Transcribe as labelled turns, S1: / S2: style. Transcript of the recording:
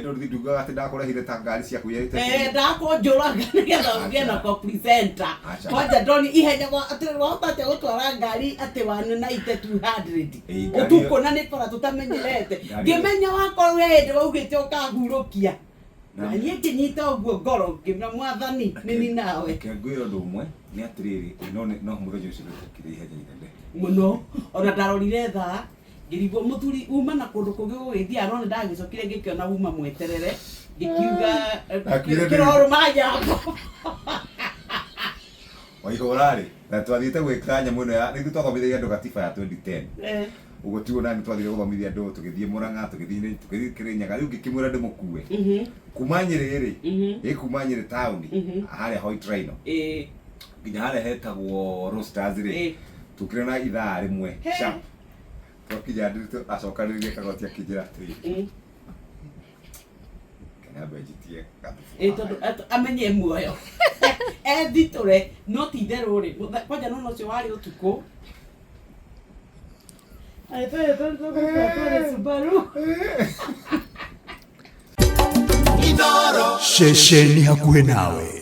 S1: Nduthi ndugaga atĩ ndakũrehire ta ngari ciaku yerĩte.
S2: Eh, ndakũnjũraga nĩgetha ũgĩe na ko presenter.
S1: Acha.
S2: Kwanja ndoni ihenya gwa atĩ wahota atĩa gũtwara ngari atĩ 190 200.
S1: Ĩĩ, ngari
S2: Ũtukũ na nĩ bara tũtamenyerete.
S1: Ngari ĩyo-
S2: Ngĩmenya wakorwo he hĩndĩ waugĩte ũkahurũkia.
S1: Na-
S2: Na niĩ ngĩnyita ũguo ngoro ngĩmwĩra mwathani nĩ ni nawe.
S1: Reke ngwĩre ũndũ ũmwe nĩ atĩrĩrĩ no no mũthenya ũcio nĩtwekire ihenya inene.
S2: Mũno. Ona ndarorire thaa ngĩrigwo mũthuri uma na kũndũ kũngĩ gũgĩthiaga no nĩ ndagĩcokire ngĩkĩona uma mweterere ngĩkiuga
S1: Ndakuire ndĩ-
S2: kĩrorũma nyambo.
S1: Waihũra rĩ na twathiĩte gwĩka nyamũ ĩno ya nĩ twathomithagia andũ gatiba ya 2010. Ũguo tiguo nani twathire gũthomithia andũ tũgĩthiĩ Murang'a tũgĩthiĩ tũgĩthiĩ Kĩrĩnyaga rĩu ngĩkĩmwĩra ndĩmũkue. Kuma Nyĩrĩ rĩ ĩ kuma Nyĩrĩ taũni harĩa White Rhino nginya harĩa hetagwo Roasters rĩ tũkire na ithaa rĩmwe
S2: He.
S1: sharp. Twakinya Ndiritu acokanĩrĩrie kagoti akĩnjĩra atĩrĩrĩ nyambe njitie gathubu.
S2: Ĩ tondũ amenye muoyo ethitũre no ti itherũ rĩ kwanja nona ũcio warĩ ũtukũ. Agĩtwĩra Subaru.
S3: Ceceni hakuhĩ nawe.